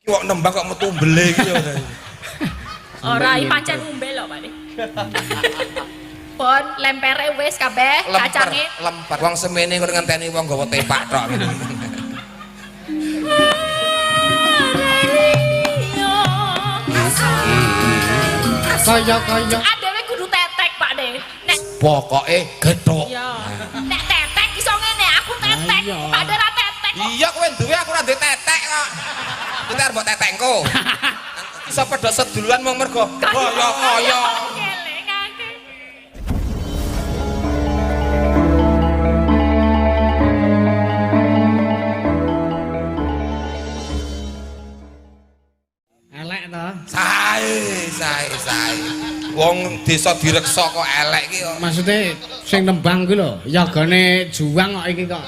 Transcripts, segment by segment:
Kok nembang kok metu mbele iki ya. Ora iki pancen umbe lho, Pak. Pon lempere wis kabeh, kacange. Lemper. Wong semene kok ngenteni wong nggawa tepak tok. Kaya-kaya Adewe kudu tetek, Pak De. Nek pokoke gethuk. Ya. Nek tetek iso ngene, aku tetek. Pak De ra tetek. Iya kowe duwe aku ora duwe tetek kok. Kita arep mbok tetekku. Iso padha seduluran mung mergo kaya-kaya. Elek to. Sae, sae, sae. Wong desa direksa kok elek iki kok. Maksude sing nembang kuwi lho, yagane juang kok iki kok.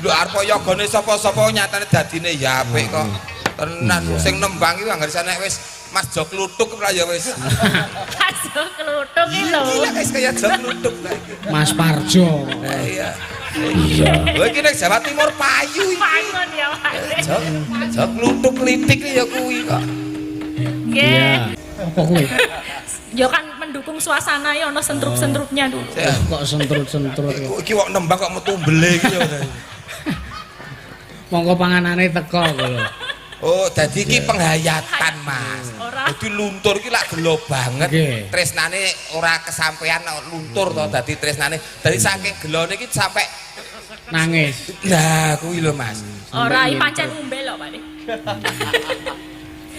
Lho arep yagane sapa-sapa nyatane dadine ya apik kok. Tenan sing nembang iki anggere nek wis Mas Jo Kluthuk ora ya wis. Mas Jo Kluthuk iki lho. Gila guys kaya Jo Kluthuk lah iki. Mas Parjo. Iya. Iya. Lho iki nek Jawa Timur payu iki. Pangon ya, Pak. Jo Jo Kluthuk klitik ya kuwi kok. Nggih. Apa kuwi? Ya kan mendukung suasana ya ono sentrup-sentrupnya dulu. Kok sentrut-sentrut. Iki kok nembang kok metu mbele iki ya. Monggo panganane teko lho. Oh, dadi iki penghayatan, Mas. Ora. Dadi luntur iki lak gelo banget. Tresnane ora kesampean luntur to dadi tresnane. Dadi saking gelone iki sampe nangis. Lah kuwi lho, Mas. Ora iki pancen umbe lho, Pak.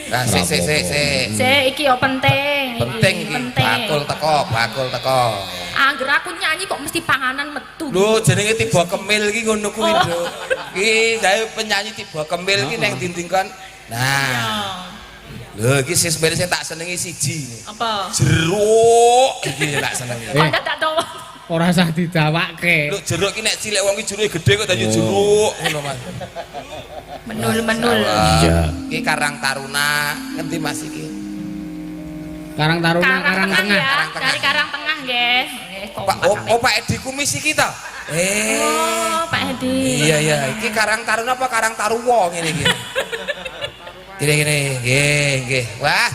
Lah sik sik sik sik. Sik iki yo penting. Penting iki. Bakul teko, bakul teko. Angger aku nyanyi kok mesti panganan metu. Lho jenenge tiba kemil iki ngono kuwi, Nduk. Iki gawe penyanyi tiba kemil iki nang dinding kon. Nah. Lho iki sing sebenarnya sing tak senengi siji. Apa? Jeruk iki tak senengi. Kok tak dawa. Ora usah didawake. Lho jeruk iki nek cilik wong iki jeruke gedhe kok dadi jeruk ngono Mas. Menul-menul. Iya. Iki Karang Taruna, ngendi Mas iki? Karang Taruna, Karang Tengah. Ya, dari Karang Tengah nggih. Pak oh, Pak Edi Kumis iki ta? Oh, Pak Edi. Iya iya, iki Karang Taruna apa Karang Taruwo ngene iki. Gini-gini, nggih nggih. Wah,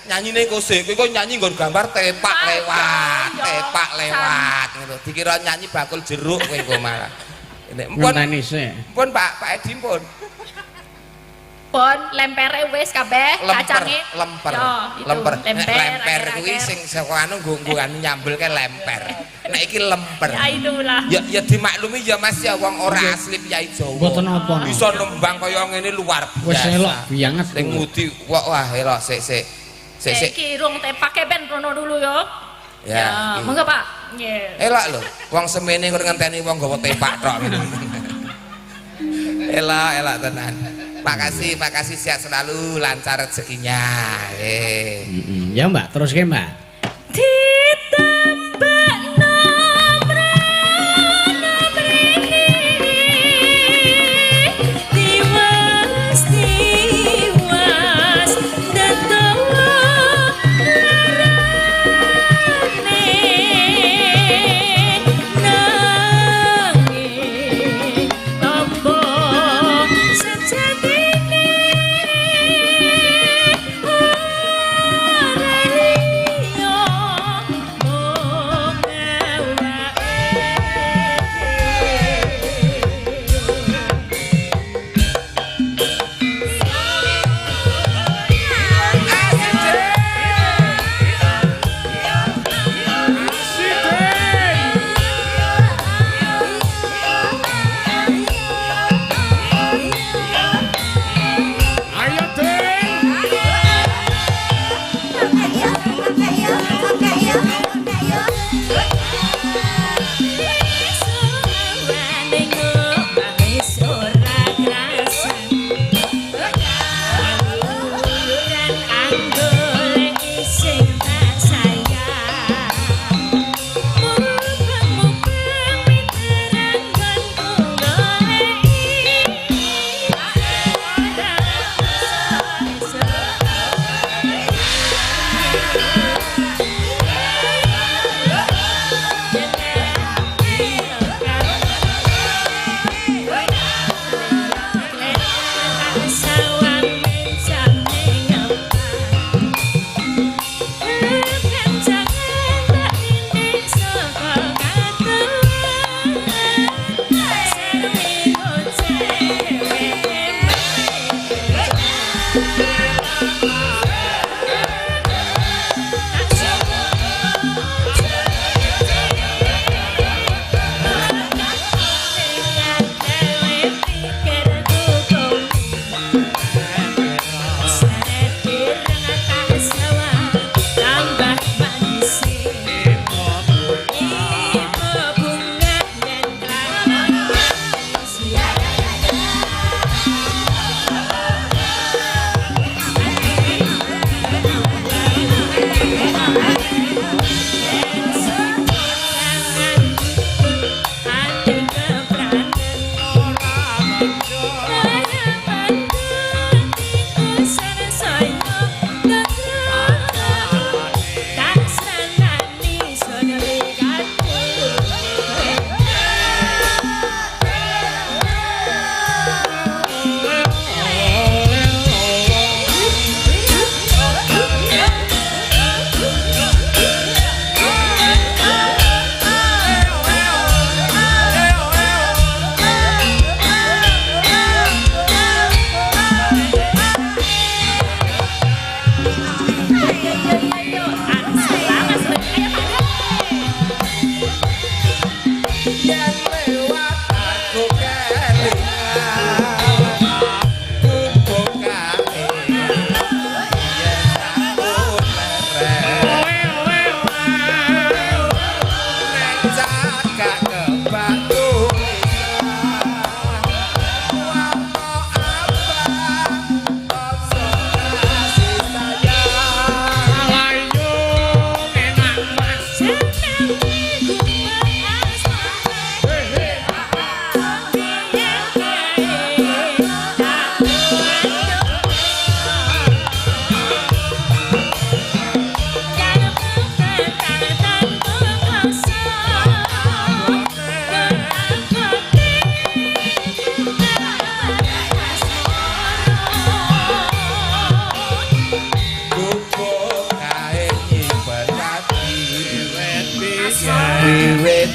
nyanyine kok sik, kowe kok nyanyi nggon gambar tepak lewat, tepak lewat ngono. Dikira nyanyi bakul jeruk kowe engko malah. Mpun. Mpun Pak, Pak Edi mpun. Pon lempere wis kabeh, kacange lemper. Lemper. Lemper kuwi sing saka anu nggo anu nyambel kae lemper. Nek iki lemper. Ya itulah. Ya ya dimaklumi ya Mas ya wong ora asli piyai Jawa. Mboten napa. Bisa nembang kaya ngene luar biasa. Wis elok banget. Sing ngudi wah elok sik sik. Sik sik. Iki rung tepake ben rono dulu yo. Ya. Monggo Pak. Nggih. Elok lho, wong semene kok ngenteni wong nggawa tepak tok. Elok elok tenan. Pak kasih sehat selalu, lancar rezekinya. Ya Mbak, terus ke Mbak. Ditembakno mrana mrene, tiwas tiwas datowa larane, nanging tombo sejatine ora liya.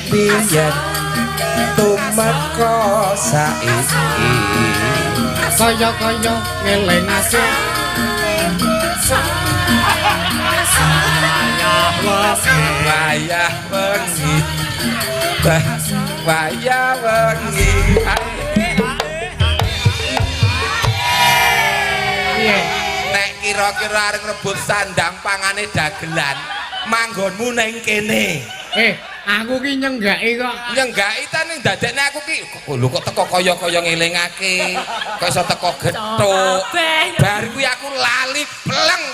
biyen tumeka saiki. Kaya-kaya ngelingake Wayah wengi. Wayah wengi. Piye? Nek kira-kira arep rebut sandang pangane dagelan, manggonmu ning kene. Aku ki nyenggaki kok. Nyenggaki ta ning dadekne aku ki lho kok teko kaya-kaya ngelingake. Kok iso teko gethuk. Bar kuwi aku lali pleng.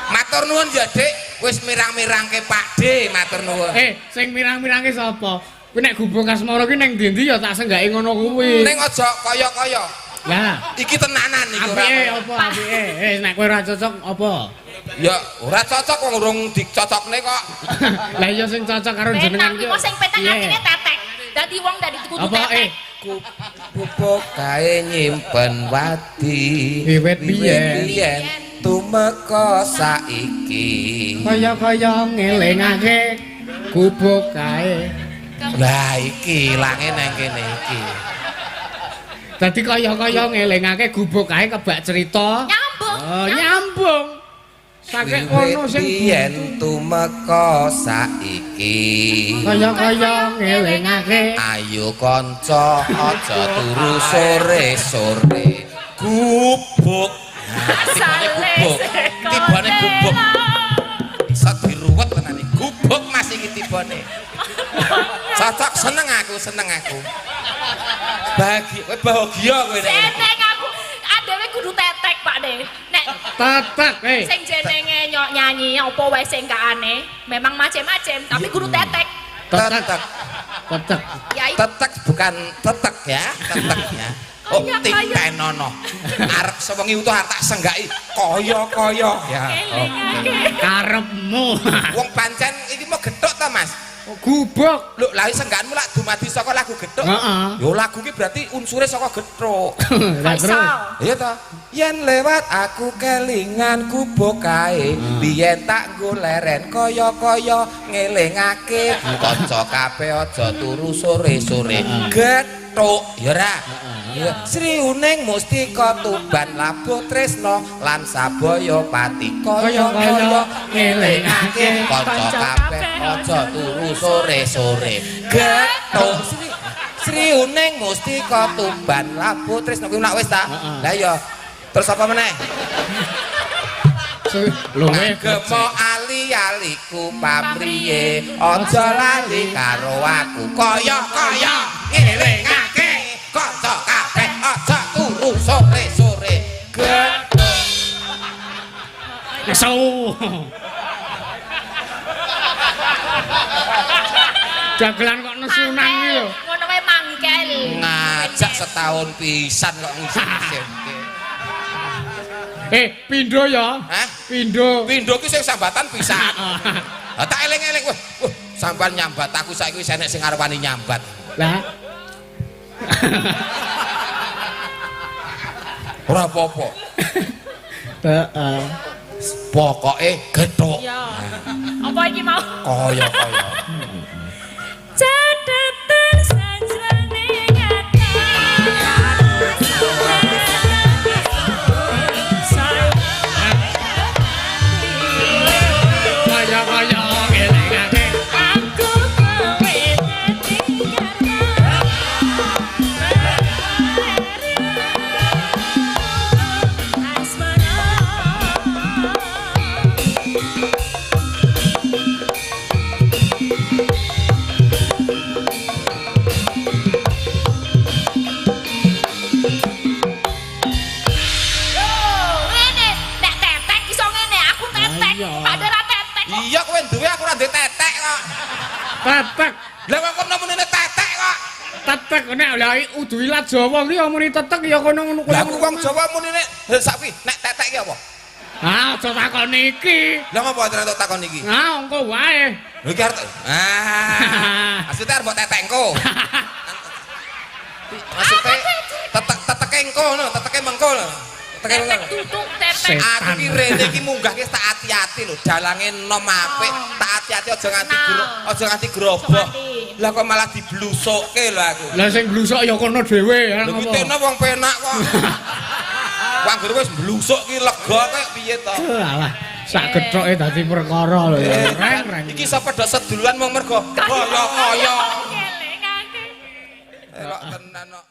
Matur nuwun ya, Dik. Wis mirang-mirangke Pak D, matur nuwun. Sing mirang-mirangke sapa? Kuwi nek Gubuk Asmara ki ning ndi-ndi ya tak senggaki ngono kuwi. Ning aja kaya-kaya. Lah, iki tenanan iki ora. Apike apa apike? Nek kowe ora cocok apa? Ya ora cocok wong urung dicocokne kok. Lah iya sing cocok karo jenengan ki. Penak sing petak atine tetek. Dadi wong dadi kudu tetek. Gubuk kae nyimpen wadi. Wiwit biyen tumeka saiki. Kaya-kaya ngelingake gubuk kae. Lah iki ilange nang kene iki. Dadi kaya-kaya ngelingake gubuk kae kebak cerita. Nyambung. Oh, nyambung. Saking ono sing biyen tumeka saiki. Kaya-kaya ngelingake. Ayo kanca aja turu sore-sore. Gubuk. Tibane gubuk. Tibane gubuk. Iso diruwet tenan iki. Gubuk Mas iki tibane. Cocok seneng aku, seneng aku. Bahagia, kowe bahagia kowe nek. Seneng aku. Adewe kudu tetek, Pak De. Nek tetek, sing jenenge nyok nyanyi apa wae sing kaane, memang macem-macem, tapi kudu tetek. Tetek. Tetek. Ya itu. Tetek bukan tetek ya, teteknya. Oh, titenono. Arep sewengi utuh arep tak senggaki kaya-kaya. Ya. Karepmu. Wong pancen iki mau gethuk ta, Mas? Gubuk. Lho, lha sengganmu lak dumadi saka lagu gethuk. Heeh. Yo lagu ki berarti unsure saka gethuk. Lah terus. Iya ta? Yen lewat aku kelingan gubuk kae, biyen tak nggo leren kaya-kaya ngelingake kanca kabeh aja turu sore-sore. Gethuk, ya ora? Iya. Sri Uning Mustika Tuban Labuh Tresna lan Sabaya Pati kaya-kaya ngelingake kanca kabeh aja turu sore-sore. Gethuk. Sri Uning Mustika Tuban Labuh Tresna kuwi nak wis ta? Lah iya. Terus apa meneh? Luwe gemo ali-aliku pamriye aja lali karo aku kaya-kaya ngelingake kanca kabeh aja turu sore-sore. Gethuk. Nesu. Dagelan kok nesunan iki lho. Ngono wae mangkel. Ngajak setahun pisan kok ngisi-ngisi. Pindho ya? Hah? Pindho. Pindho ki sing sambatan pisan. Lah tak eling-eling wah, wah sampean nyambat aku saiki wis enek sing arep wani nyambat. Lah. Ora apa-apa. Heeh. Pokoke gethuk. Ya. Apa iki mau? Kaya-kaya. Catatan sajroning ati. Kaya-kaya ngelingake aku kowe dadi asmara. Yo, ngene, nek tetek iso ngene, aku tetek. Padahal tetek kok. Iya kowe duwe aku ora duwe tetek kok. Tetek. Lah kok kono munine tetek kok. Tetek nek lha udu ilat Jawa ki ya muni tetek ya kono ngono Lah aku wong Jawa munine sapi nek tetek ki apa? Ah, aja takon iki. Lah ngopo terus takon iki? Ah, engko wae. Lho iki arep ah. Maksudnya arep mbok tetek engko. Maksudnya tetek teteke engko ngono, teteke mengko lho. Tekan Tetek tutuk tetek. Setan. Aku ki rene iki munggahke tak ati-ati lho, dalange enom apik, tak ati-ati aja nganti aja nganti groboh. Nganti. Lah kok malah diblusukke lho aku. Lah sing blusok ya kono dhewe ya Lho ngopo. kuwi teno wong penak kok. Wong guru wis blusuk ki lega kaya piye to. Alah, sak gethoke dadi perkara lho ya. Reng reng. Iki sapa dok seduluan mung mergo kaya-kaya. Ngelingake. Elok tenan kok.